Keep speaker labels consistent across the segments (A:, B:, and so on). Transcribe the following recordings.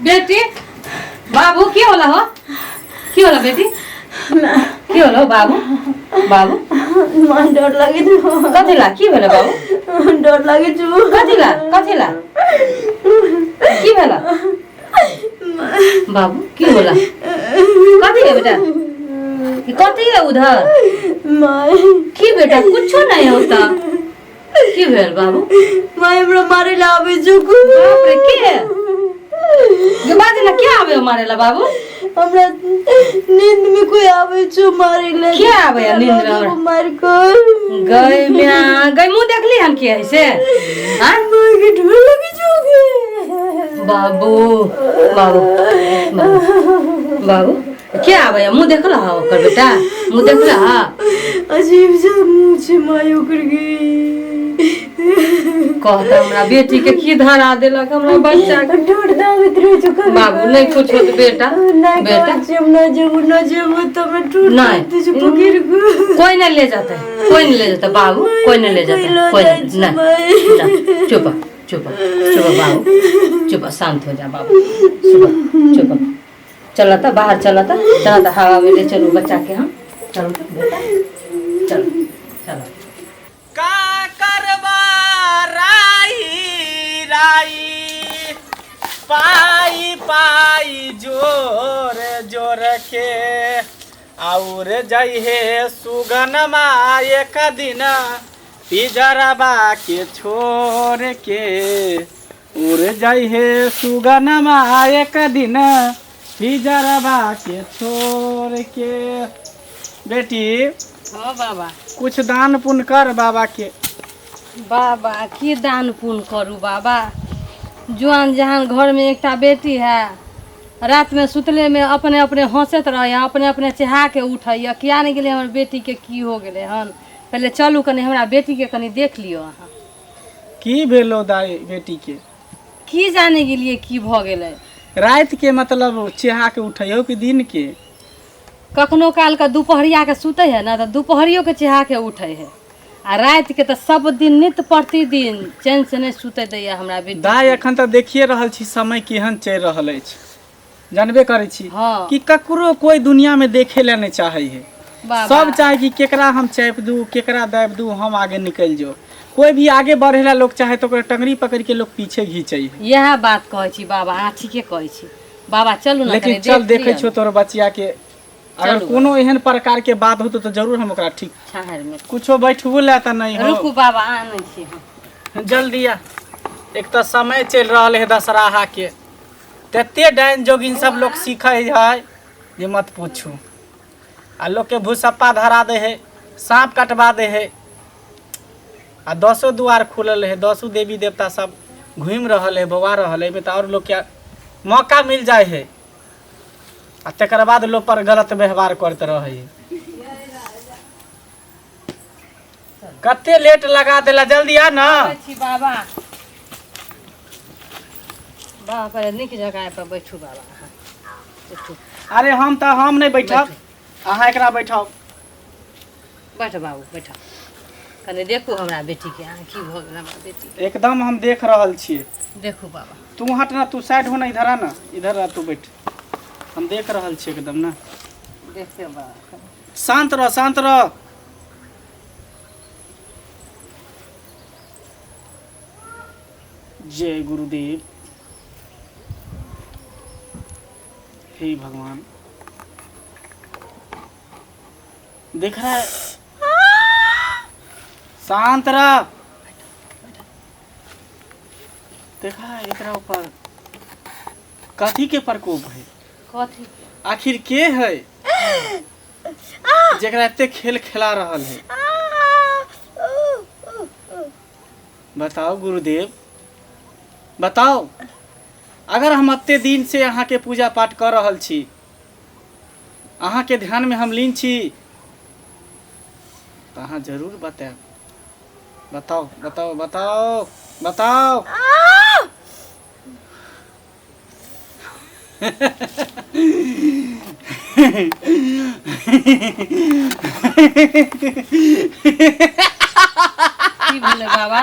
A: बेटी बाबू की होला हो की होला बेटी की होला हो बाबू बाबू
B: मन डर लागे छौ
A: कथी ला की भेल बाबू
B: डर लागे छौ
A: कथी ला कथी ला की भेल बाबू की होला कथी है बेटा कथी है उधर
B: माय
A: की बेटा कुछो नहीं होता की भेल बाबू
B: माय हमरा मारे ला आबै छौ
A: बाप रे के के बाजे ला के आवे मारे ला बाबू
B: हमरा नींद में कोई आबै छौ मारे ला
A: के आबै है नींद में हमरा?
B: मार कर
A: गई म्या गई मुंह देखली हन के ऐसे हाँ
B: माय के डर लगे छौ गे
A: बाबू बाबू बाबू बाबू के आबै है? मुंह देखल हा ओकर बेटा मुंह देखल हा
B: अजीब सा मुंह छै माय ओकर गे
A: कहता हमरा बेटी के की धरा देलक हमरा बच्चा के
B: डर दाबैत रहै छौ कभी
A: बाबू नहीं कुछ होत बेटा
B: नहीं
A: बेटा
B: कहै छियै हम ना जेबो ना जेबो तऽ हमरा टूट
A: नहीं।
B: जाइत छै पकड़ि कऽ
A: कोई नहीं ले जाता है कोई नहीं ले जाता बाबू कोई नहीं ले जाता
B: कोई
A: है, कोई
B: लऽ
A: नहीं
B: जाइ
A: नहीं
B: छै,
A: नहीं, चुप चुप चुप बाबू चुप शांत हो जा बाबू चुप चुप चल तो बाहर चल तो चल तो हवा में ले चलू बच्चा के हम चलू तो बेटा चलो चलो
C: का करबा राई राई पाई पाई जोर जोर के और जइहे सुगनमा एक दिन पिजरबा के छोड़ के उड़ जइहे सुगनमा एक दिन पिजरबा के छोड़ के। बेटी
A: हाँ बाबा,
C: कुछ दान पुण्य कर बाबा के।
A: बाबा की दान पुण्य करू बाबा? जुआन जहान घर में एकटा बेटी है, रात में सुतले में अपने अपने हंसैत रहैया, अपने अपने चेहा के उठैया। किया नहीं गेलै हमर बेटी के की हो गेलै हन? पहिले चलू कनि हमरा बेटी के कनि देख लियौ अहाँ।
C: की भेलो दाई बेटी के?
A: की जाने गेलियै की भऽ गेलै।
C: राति के मतलब चेहा के उठैयो कि दिन के?
A: कखनो कालके दुपहरियाके सुतै है ने तऽ दुपहरियोके चेहाके उठै है, आ रातिके तऽ सब दिन नित्य प्रतिदिन चैन से नहि सुतै दैया हमरा बेटी।
C: दाई एखन तऽ देखिए रहल छी समय केहन चलि रहल अछि, जानबे करै छी।
A: हाँ।
C: कि ककरो कोई दुनिया में देखे ला नहीं चाहे है।
A: बाबा।
C: सब चाहे कि केकरा हम चापि दू, केकरा दाबि दू, हम आगे निकलि जाओ। कोई भी आगे बढ़े ला लोग चाहे तो ओकरा टंगरी पकड़ के लोग पीछे घींचे है।
A: इएह बात कहै छी बाबा, अहाँ ठीके कहै छी बाबा। चलू ने
C: लेकिन
A: कनि
C: चल
A: देख
C: देखै
A: लिअ।
C: छियौ तोहर बचिया के, अगर
A: चलू।
C: कोनो एहन प्रकार के बात होतो तऽ जरूर हम ओकरा ठीक
A: छाहरि मे
C: कुछो बैठबो ला तऽ नहीं हो।
A: रुकू बाबा, आनै छी हम।
C: जल्दी आ, एक तऽ समय चलि रहल है दशहरा के, तते डाइन जोगिन सब लोग सीखै है जे मत पूछू। आ लोग के भूसप्पा धरा दे है, सांप कटवा दे है, आ दसो दुआर खुलल है, दसो देवी देवता सब घूमि रहल है, बौआ रहल है। एहिमे तऽ आओर लोग के मौका मिल जाइ है, आ तकर बाद लोग पर गलत व्यवहार करते रहै है। कते लेट लगा देला, जल्दी आ ना।
A: आबै छी बाबा। बाबा पहिले नीक जगह पर बैठू बाबा, अहाँ बैठू।
C: अरे हम तऽ हम नहि बैठब, अहाँ एकरा बैठाउ।
A: बैठ बाबू बैठ, कनि देखू हमरा बेटीके, अहाँ की भऽ गेल हमरा बेटी।
C: एकदम हम देख रहल छियै।
A: देखू बाबा।
C: तू हट ना, तू साइड हो ना, इधर आ ना, इधर आ तू बैठ। हम देख रहल छियै एकदम ना।
A: देखियौ बाबा।
C: शांत रह, शांत रह। जय गुरुदेव, हे भगवान। देख रहा है, शांत रह। देखा है एकरा ऊपर कथी के प्रकोप है?
A: कथी?
C: आखिर के है जेकरा एते खेल खेला रहल है? बताओ गुरुदेव, बताओ। अगर हम एते दिन से अहाँ के पूजा पाठ कर रहल छी, अहाँ के ध्यान में हम लीन छी, तऽ अहाँ जरूर बतायब। बताओ बताओ बताओ बताओ।
A: की भेलै बाबा?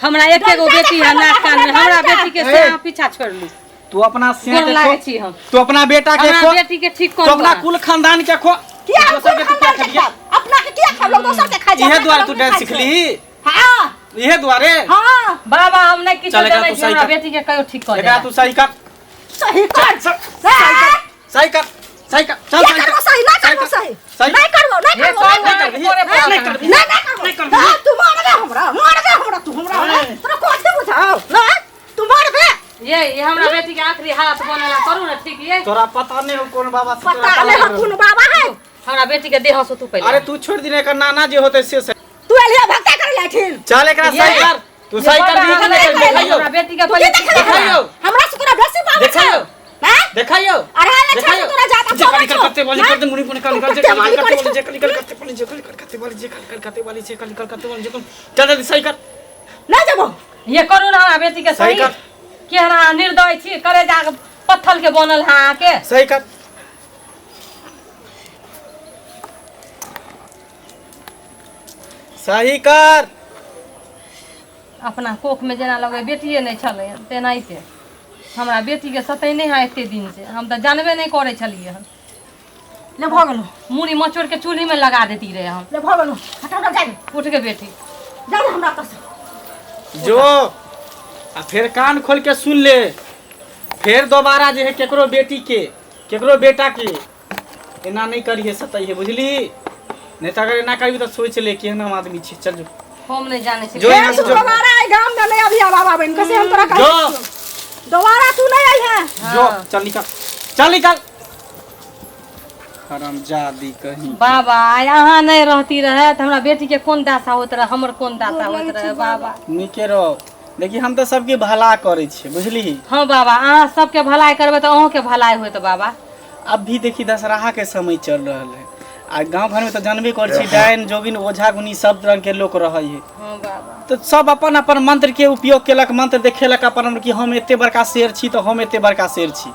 A: हमरा एके गो बेटी है नाक कान में, हमरा बेटी के से अहाँ पीछा छोड़ लू।
C: तू अपना सिया
A: गोर
C: के
A: लागै
C: खो,
A: छी हम।
C: तू अपना बेटा के
A: हमरा
C: खो,
A: बेटी के ठीक
C: तू
A: करू
C: अपना
A: अहाँ।
C: कुल खानदान के खो।
B: किया हम
C: दोसर के तू
B: खानदान
C: क्या
B: के
C: खेलिए?
B: खाब? अपना के किया खाब? लोग दोसर के खाइ छै,
C: इहे
B: अपना
C: दुआरे
B: के
C: तू
B: लोग
C: डांस
B: नहि खाइ छै।
C: सिखली?
B: हाँ।
C: इहे दुआरे?
B: हाँ।
A: बाबा हम नहि किछो
C: चल, एकरा
A: जनै
C: तू
A: छी,
C: सही
A: हमरा
C: कर।
A: बेटी के कहियो ठीक कऽ
C: एकरा
A: देला।
C: तू सही कर।
B: सही कर।
C: सही कर, सही कर, सही कर, चल।
B: किया
C: सही
B: करबो
C: कर।
B: सही? नहि करबो
C: सही
B: सही।
C: कर, सही।
B: नहि करबो, नहि
A: हे,
B: करबो, नहि
A: कहू
B: करबो।
A: अहाँके करे पड़त
C: नहि
A: अहाँके।
C: करबही।
B: नहि, नहि करबो।
C: नहि करबही।
B: हाँ, तू मारबे हमरा, मारबे हमरा, तू हमरा,
C: नहि।
B: तोरा कथी बुझाउ? नहि, तू मारबे।
A: ये हमरा बेटी के आखिरी हालत बनेला करू ने ठीक ये।
C: तोरा पता नहीं हो कौन बाबा से तोरा
B: पता नहीं
C: पाला
B: कोन बाबा है।
A: हमरा बेटी के देह से तू पहिले।
C: अरे तू छोड़ दिने, एकर नाना जे होते से सही।
B: तू एलिया भक्ता करे लाठिन।
C: चल एकरा सही कर, तू सही कर दी कि नहीं कर? देखाइयो।
A: हमरा बेटी के
B: तू
A: पहिले
B: की देखले?
C: देखाइयो।
B: हमरा से तोरा बेसी पावर छै।
C: देखाइयो।
B: हैं?
C: देखाइयो।
B: अढ़ाई लाख
C: देखाइयो।
B: तोरा जादा
C: जे
B: पावर
C: कली
B: छौ।
C: कलकत्ते वाली
B: हैं?
C: कर दे मुड़ी पर निकाल निकाल जे
B: कते
C: कली
B: वाली
C: कलकत्ते
B: करै
C: वाली जे कली कलकत्ते वाली जे कली कलकत्ते वाली जे कली कलकत्ते वाली जे कली कलकत्ते वाली जे कली, चल जल्दी सही कर।
B: नहि जेबो।
A: ये करू ने हमरा बेटी के
C: सही
A: सही।
C: कर।
A: केहन अहाँ निर्दय छी, करे जाके पत्थर के बनल है अहाँके।
C: सही कर, सही कर।
A: अपना कोख में जेना लगै बेटिए नहि छलै तेनाहिते हमरा बेटीके सतैने है एते दिन से, हम तऽ जानबे नहि करै छलियै हन।
B: ले भऽ गेलो।
A: मूड़ी मचोड़ के चूल्ही में लगा देती रहे हम।
B: ले भऽ गेलो, हट हमरा, जाय दे।
A: उठ के बेटी।
B: जाय दे हमरा ओतऽ।
C: जो आ फेर कान खोल के सुन ले, फेर दोबारा जे है केकरो बेटी के केकरो बेटा के एना नहीं करिहे सतैहे, बुझली? नहीं तऽ अगर एना करबी तऽ सोच ले केहन हम आदमी छी। चल जो।
A: हम नहि जानै छी।
C: जो
B: फेर
C: यहाँ से
B: तू
C: जो।
B: दोबारा एहि गाम में नहि अभी बाबा बनि कऽ, से हम तोरा कहै
C: जो।
B: छियौ। दोबारा तू नहि अइहे।
C: जो, चल निकल, चल निकल, हरामजादी कहीं।
A: बाबा आइ अहाँ नहि रहती रहे तऽ हमरा बेटी के कोन दशा होइत रहे, हमर कोन दशा होइत रहे बाबा।
C: नीके रहो। देखी हम तऽ सबके भला करै छियै, बुझली?
A: हँ बाबा, अहाँ सबके भलाई करबै तऽ अहूँके भलाई होयत बाबा।
C: अब भी देखी दशहरा के समय चल रहल है आ गांव घर में तो जानबे कर छी डायन जोगिन ओझा गुनी सब रंग के लोग रहे है।
A: हँ बाबा।
C: तो सब अपन अपन मंत्र के उपयोग केलक, मंत्र देखेलक अपन अपन कि हम एते बड़का शेर छी तऽ हम एते बड़का शेर छी,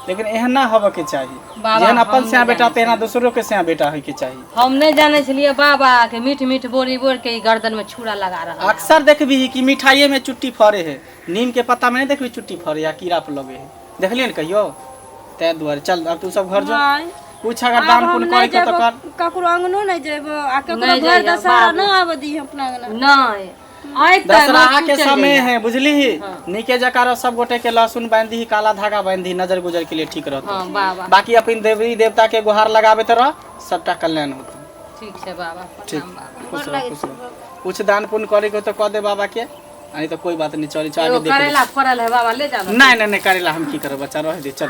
C: लेकिन एहन ना होबऽ के चाही।
A: बाबा,
C: जेहन अपन
A: हम
C: स्या
A: नहि
C: बेटा
A: जानै
C: तेना दोसरो के स्या बेटा होय के चाही।
A: हम नहि जानै छलियै बाबा के मीठ मीठ बोरी बोर के ई गर्दन में छुरा लगा रहल है।
C: अक्सर देखबी कि मिठाइये में चुट्टी फरे है, नीम के पत्ता में नहीं देखबी चुट्टी फरे या कीड़ा पर लगे है, देखलियै ने कहियो? ताहि दुआरे चल अब तू सब घर जो।
D: माय,
C: कुछ अगर
D: आब
C: दान
D: हम
C: पुण्य
D: नहि
C: करे के तो
D: जेबो,
C: कर।
D: ककरो अंगनो नहि जेबो आ ककरो
A: नहि
D: घर
A: जइहे,
D: दशहरा
A: बाबू।
D: नहि आबऽ दी अपना अंगना।
A: नहि आइ तऽ
C: दशहरा
A: मत
C: के
A: चलि
C: समय
A: जइहे।
C: है, बुझली? नीके जकाँ सब गोटे के लहसुन बांधि दीही, काला धागा बांधि दीही, नजर गुजर के लिए ठीक रहतो।
A: हँ बाबा।
C: बाकी अपन देवी देवता के गुहार लगाबैत रह, सबटा कल्याण होतो।
A: ठीक छै बाबा।
C: ठीक।
A: प्रणाम बाबा।
C: खुश रह, खुश रह। कुछ दान पुण्य करे के हो तो कह दे बाबा के, आ नहीं तो कोई बात नहीं, चल चल
A: एगो
C: आगे देख ले।
A: करेला फड़ल है बाबा, ले जाना।
C: नहीं नहीं नहीं, करेला हम की करब बच्चा, रह दे, चल।